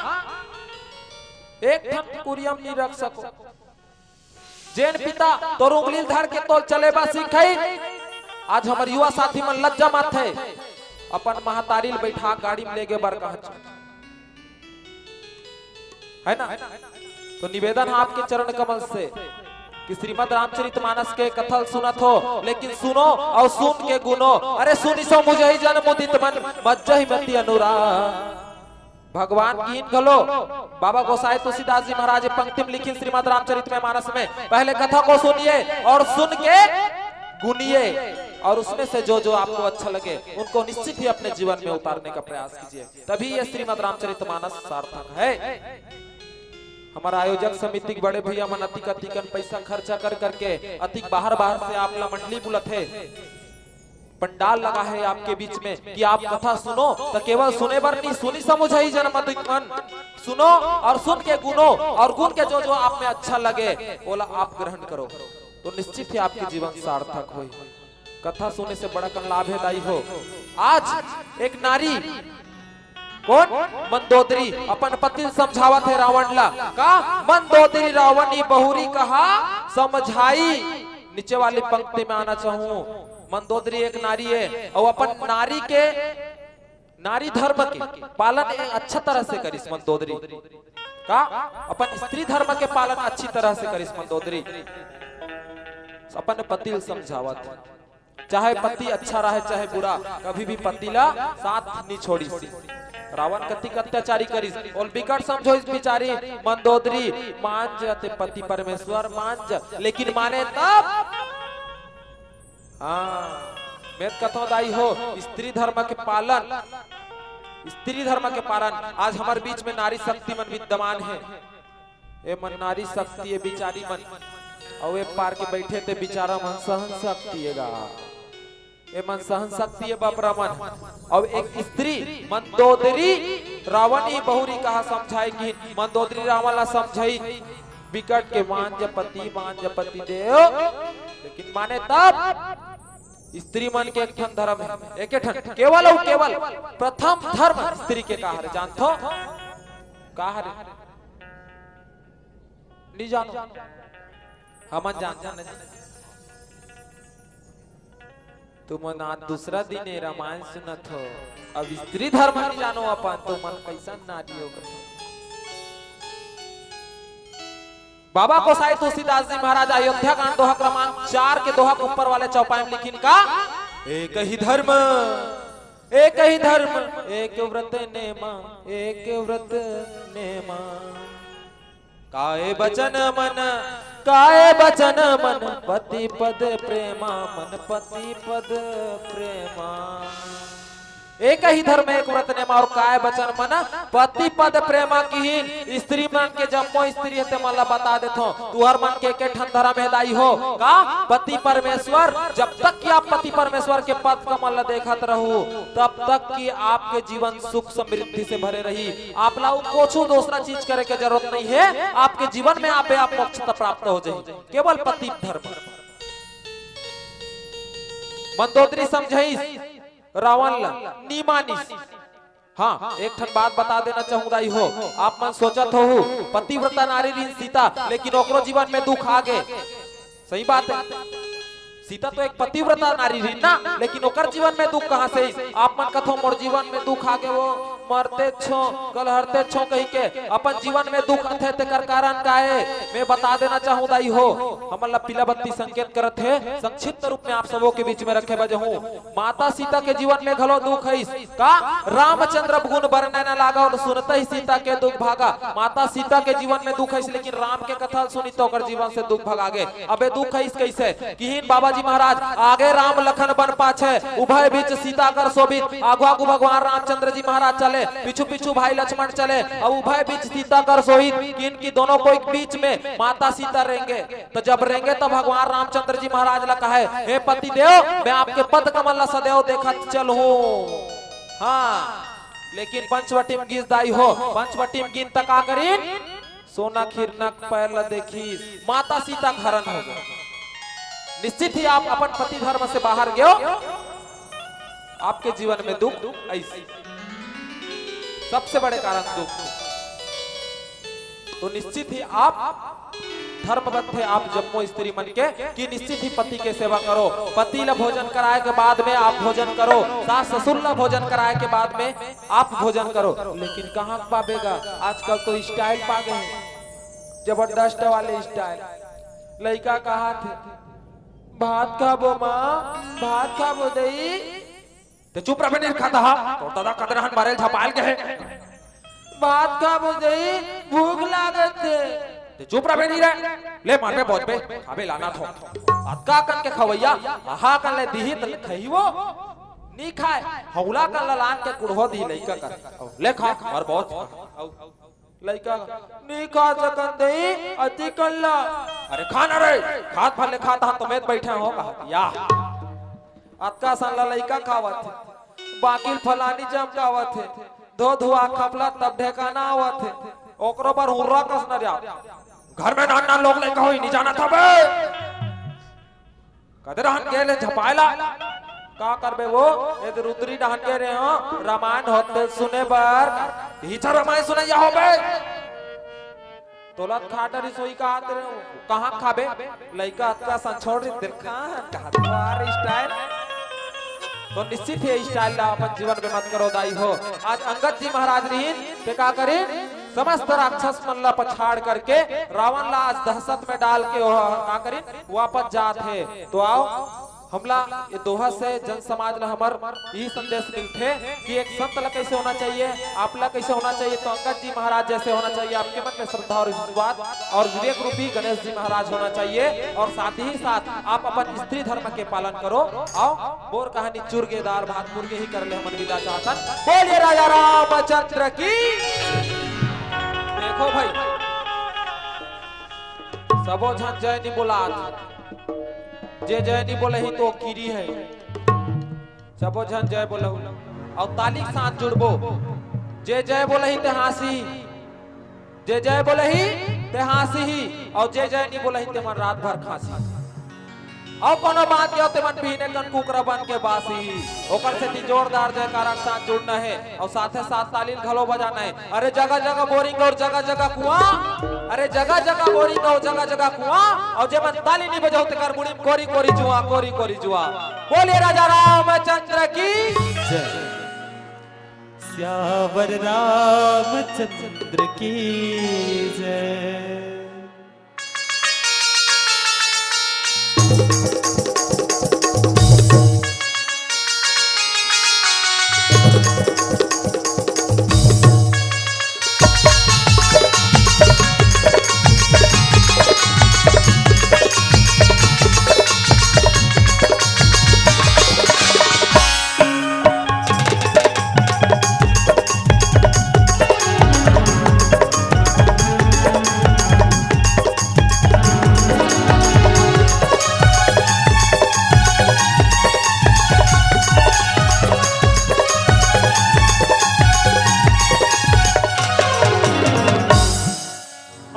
एक ठन कुरियम नहीं रख सको। जेन पिता तोर उंगली धर के तोर चले बा सिखाई, आज हमर युवा साथी मन लज्जा माथे, अपन महतारी ल बैठा गाड़ी में लेगे बर कहत, है ना? तो निवेदन है आपके चरण कमल से कि श्रीमद रामचरित मानस के कथा सुनत हो, लेकिन सुनो अउ सुन के गुनो। अरे सुनिसो मुझहि जन मुदित मन, मज्जहि मति अनुराग। भगवान कीन घलो, बाबा गोसाई तुलसीदास जी महाराज पंक्ति में लिखिन श्रीमद रामचरित में मानस में, पहले कथा को सुनिए और सुन के गुनिए, और उसमें से जो जो आपको अच्छा लगे उनको निश्चित ही अपने जीवन में उतारने का प्रयास कीजिए, तभी ये श्रीमद रामचरित मानस सार्थक है। हमारा आयोजक समिति के बड़े भैया मन अतिक अतिकन पैसा खर्चा कर करके अतिक बाहर बाहर से आप ला मंडली बुलत हे, पंडाल लगा है आपके बीच में कि आप कथा सुनो, तो केवल सुने बर नहीं, सुनिसो मुझहि जन मुदित मन, सुनो और सुन के गुनो, और गुन के जो जो आप में अच्छा लगे ओला आप ग्रहण करो, तो निश्चित ही आपके जीवन सार्थक होई। कथा सुने से बड़ा कन लाभ है दाई हो। आज एक नारी कोन? मंदोदरी अपन पति ल समझावत हे रावण ला। का? मंदोदरी रावणी बहुरी कहा समझाई। नीचे वाली पंक्ति में आना चाहूं, मंदोदरी एक नारी है और अपन नारी के, नारी धर्म के पालन ए अच्छा तरह से करिस मंदोदरी। का? अपन स्त्री धर्म के पालन अच्छी तरह से करिस मंदोदरी, अपन पति ल समझावत। चाहे पति अच्छा रहे चाहे बुरा, कभी भी पति ला साथ नहीं छोड़िस। रावण कतिक अत्याचारी करिस, ओल बिकट समझोइस बिचारी मंदोदरी, मान जा ते पति परमेश्वर मान जा, लेकिन माने तब, हाँ, मैं कथों दाई हो, स्त्री धर्म के पालन, स्त्री धर्म के पालन। आज हमर बीच में नारी शक्ति मन विद्यमान हे। ए मन नारी शक्ति, ए बिचारी मन, अउ ए पार के बैठे ते बिचारा मन सहन शक्ति ए गा। ए मन सहन शक्ति ए बपरा मन। अउ एक स्त्री मंदोदरी रावण ही बहुरी कहा समझाए कि मंदोदरी रावण ला समझाई, बिकट के बांझ पति, बांझ पति देव, लेकिन माने तब स्त्री मन के एक ठन धर्म हे, एक ठन, केवल अउ केवल प्रथम धर्म स्त्री के का हरे, जानथो? का हरे? नहीं जानो। हमन जानथन नहीं। तुमन आज दूसरा दिन ए रामायण सुनत हो, अब स्त्री धर्म नहीं जानो अपन, तुमन कैसन नारी हो कथो? बाबा गोसाई तुलसीदास जी महाराज अयोध्या कांड दोहा क्रमांक चार के दोहा के ऊपर वाले चौपाई में लिखिन का, एक ही धर्म, एक ही धर्म, एक व्रत नेमा, एक व्रत नेमा। काय बचन मन, काय बचन मन, पति पद प्रेमा, मन पति पद प्रेमा। एक ही धर्म एक व्रत नेमा अउ काय बचन मन पति पद प्रेमा किहिन। स्त्री मन के जम्मो स्त्री हे ते मन ला बता देथों, तुहर मन के एके ठन धर्म हे दाई हो का? पति परमेश्वर। जब तक कि आप पति परमेश्वर के पद कमल ला देखत रहू, तब तक कि आपके जीवन सुख समृद्धि से भरे रही। आप ला अउ कुछू दूसरा चीज करे के जरूरत नहीं हे। आपके जीवन में आपे आप मोक्ष प्राप्त हो जाही, केवल पति धर्म। मंदोदरी समझाइस रावण ला, नी मानिस। हाँ, एक ठन बात बता देना चाहूँ दाई हो, आप मन सोचत होहू, पतिव्रता नारी रहिन सीता, लेकिन ओकरो जीवन में दुख आ गे। सही बात हे, सीता तो एक पतिव्रता नारी रहिन ना, लेकिन ओकर जीवन में दुख कहाँ से आइस? आप मन कथो, मोर जीवन में दुख आ गे, वो मरते छो, कलहरते छो कहि के अपन जीवन में दुख आथे, तेकर कारण का हे? मैं बता देना चाहूँ दाई हो, हमन ला पीला बत्ती संकेत करत हे, संक्षिप्त रूप में आप सबो के बीच में रखे बजे हूँ। माता सीता के जीवन में घलो दुख हइस का? रामचंद्र गुण बरने न लागा अउ सुनते ही सीता के दुख भागा। माता सीता के जीवन में दुख हइस, लेकिन राम के कथा सुनी तो ओकर जीवन से दुख भगा गे। अबे दुख हइस कइसे? किहिन बाबा जी महाराज, आगे राम लखन बन पाछे, उभय बीच सीता कर शोभित। आगू आगू भगवान रामचंद्र जी महाराज चले, पीछू पीछू भाई लक्ष्मण चले, अउ उभय बीच सीता कर शोभित। किहिन कि दोनों कोई बीच में माता सीता रेंगे। तो जब रेंगे तो भगवान रामचंद्र जी महाराज ला कहे, हे पति देव, मैं आपके पद कमल ला सदैव देखत चलहूं। हाँ, लेकिन पंचवटी में गिस दाई हो, पंचवटी में गिन त का करिन? सोना खिरना पैर ला देखिस, माता सीता के हरण हो गे। निश्चित ही आप अपन पति धर्म से बाहर गेव, आपके जीवन में दुख आइस। सबसे बड़े कारण दुख। तो निश्चित ही आप धर्मबद्ध हे, आप जम्मो स्त्री मन के, कि निश्चित ही पति के सेवा करो। पति ला भोजन कराए के बाद में आप भोजन करो, सास ससुर ला भोजन कराए के बाद में आप भोजन करो। लेकिन कहाँ पाबे गा, आजकल तो स्टाइल पा गे हे, जबरदस्त वाले स्टाइल। लइका कहाथे, भात खाबो माँ, भात खाबो दई। ते चुप रह बे, नहीं खाता हा। तोर दादा कदरहन मारे झपाल के हे। भात खाबो दई, भूख लागत हे। ते चुप रह बे, नहीं रहे। ले मार बे, बहुत बे, खाबे लाना थो। अतका कन के खवैया, आहा कन ले दिही त खही वो। नी खाए, हौला कन ला लान के कुड़हो दी लइका कर। ले खा, और बहुत। लइका, नी खा सकन दई, अति कल्ला। अरे खा ना रे, खात भर ले खाता तो मैं बैठे हो कहा। या। अतका सन ला लइका खावत हे, बाकिल फलानी जम खावत हे, धो धुआ खपला तब ढेकाना आवत हे, ओकरो बर हुर्रा कस न जा। घर में नान नान लोग लइका होई, नी जानत हबे। कदे रहन गेले झपायला, का करबे वो? ए दे रुद्री डहन गे रहे हो, रामायण होते सुने बर, हीचा रामायण सुनैया होबे। तोला खा डरी सोई का आते रहे हो, कहाँ खाबे? लइका अतका सन छोड़ रही, दिल कहाँ है? कहाँ द्वार स्टाइल। तो निश्चित ही स्टाइल ला अपन जीवन में मत करो दाई हो। आज अंगद जी महाराज रहिन, ते का करिन? समस्त राक्षस मन ला पछाड़ करके रावण ला आज दहशत में डाल के वो का करिन? वापस जात हे। तो आओ, हमला ये दोहा से जन समाज ला हमर यही संदेश मिलथे कि एक संत ला कैसे होना चाहिए, आप ला कैसे होना चाहिए, तो अंगद जी महाराज जैसे होना चाहिए। आपके मन में श्रद्धा और विश्वास और विवेक रूपी गणेश जी महाराज होना चाहिए, और साथ ही साथ आप अपन स्त्री धर्म के पालन करो। आओ, मोर कहानी चुरगेदार भात मुर्गे ही कर ले, हमन विदा चाहतन। बोलिए राजा रामचंद्र की। देखो भाई, सबो झन जय नी बोलात, जे जय नी बोलही तो किरी है। सबो झन जय बोलहू, अउ ताली के साथ जुड़बो। जे जय बोलही ते हाँसी, जे जय बोलही ते हाँसी ही, अउ जे जय नी बोलही ते मन रात भर खाँसी। अउ कोनो बात के ते मन बिहने कन कुकरा बन के बासी। ओकर सेती जोरदार जयकारा के साथ जुड़ना हे। अउ साथे साथ ताली ल घलो बजाना हे। अरे जगह जगह बोरिंग अउ जगह जगह कुआं, अरे जगह जगह बोरिंग अउ जगह जगह कुआं, अउ जे मन ताली नी बजाहू तेकर मुड़ी म कोरी कोरी जुआं, कोरी कोरी जुआं। बोलिए राजा रामचंद्र की जय। सियावर रामचंद्र की जय।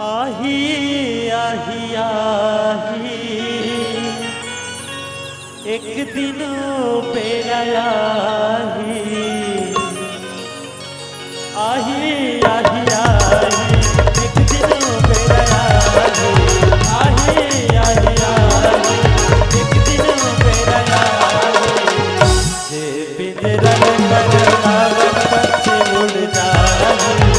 आही, आही, आही, एक दिन बेरा आही। आही, आही, आही, एक दिन बेरा आही। आही, आही, आही, एक दिन बेरा आही। जे पिंजरा ले परनावा पंछी उड़ जाही।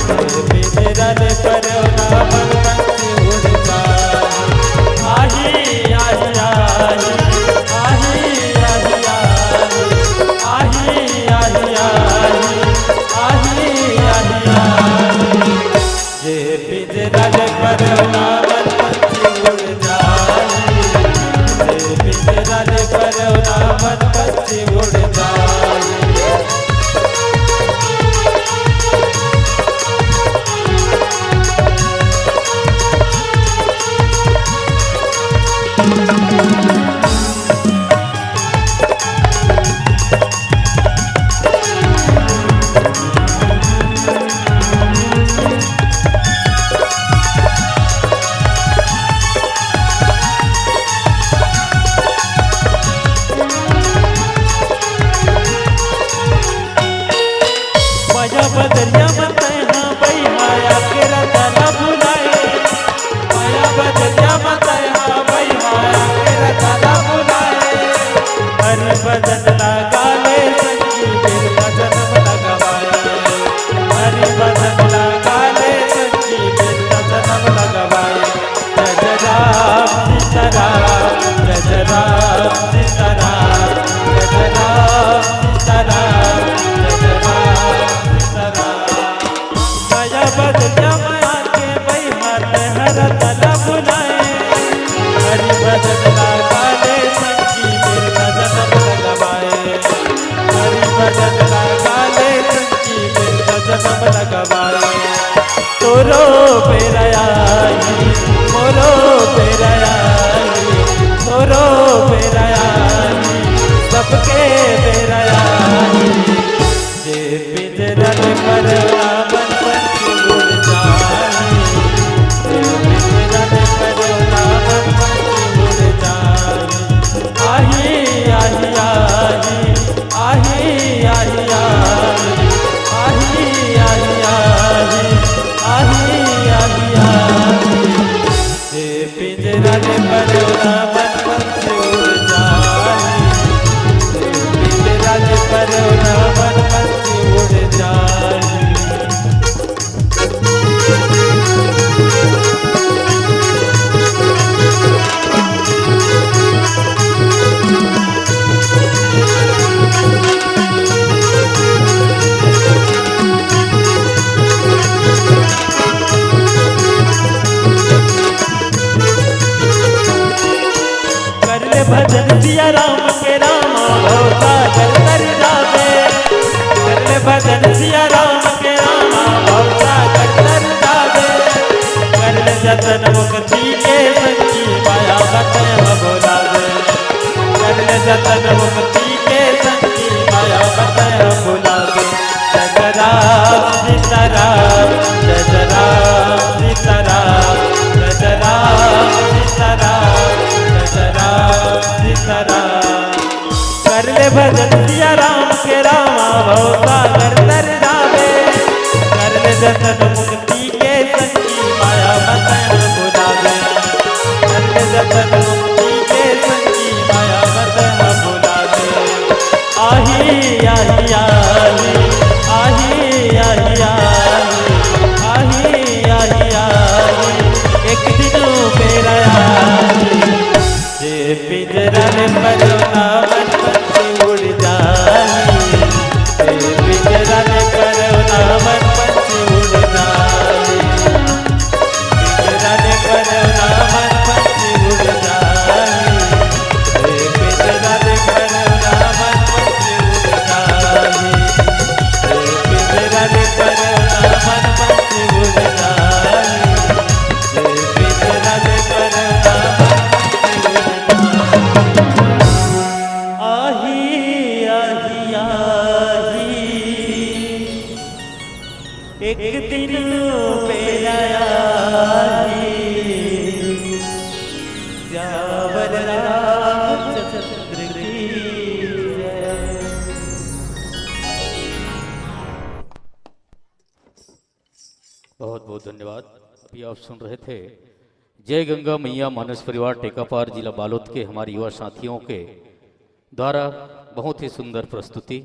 जे पिंजरा ले परनावा पंछी उड़ जाही। आही, आही, आही, आही, आही, आही, आही, आही, आही, आही, आही, आही। जे पिंजरा ले परनावा पंछी उड़ जाही। जे पिंजरा ले परनावा पंछी उड़ जाही। मया बदरिया म तैं हा बइहा आके रता ला बुलाए। मया बदरिया म तैं हा बइहा आके रता ला बुलाए। हरि भजन लगा ले संगी बिरला जनम लगवाए। हरि भजन लगा ले संगी बिरला जनम लगवाए। जय जय राम सीताराम, जय जय राम सीताराम, जय जय राम सीताराम, जय जय राम सीताराम। मया बदरिया म आके बइहा तैं हा रता ला बुलाए। हरि भजन लगा ले संगी बिरला जनम लगवाए। हरि भजन लगा ले भजन सिया राम के रामा, भवसागर तर जावे। कर ले जतन मुक्ति के संगी, माया बतन भुलावे। कर ले जतन मुक्ति के संगी, माया बतन भुलावे। जय जय राम सीताराम, जय जय राम सीताराम, जय जय राम सीताराम, जय जय राम सीताराम। कर ले भजन सिया राम के रामा, भवसागर तर जावे। कर ले जतन मुक्ति के संगी, माया बतन भुलावे। कर ले जतन मुक्ति के संगी, माया बतन भुलावे। आही, आही, आही, आही, आही, आही, आही, आही, आही, एक दिन मेरा आही। जे पिंजरा ले परोना मन पंछी उड़ जाही, जे पिंजरा ले परोना मन पंछी उड़ जाही, पिंजरा ले परोना मन पंछी उड़ जाही, जे पिंजरा ले परोना मन पंछी उड़ जाही, जे पिंजरा ले परोना मन पंछी उड़ जाही। आही, आही, आही। एक दिन मेरा आही। सियावर रामचंद्र की जय। बहुत बहुत धन्यवाद। अभी आप सुन रहे थे जय गंगा मैया मानस परिवार टेकापार, जिला बालोद के हमारे युवा साथियों के द्वारा बहुत ही सुंदर प्रस्तुति।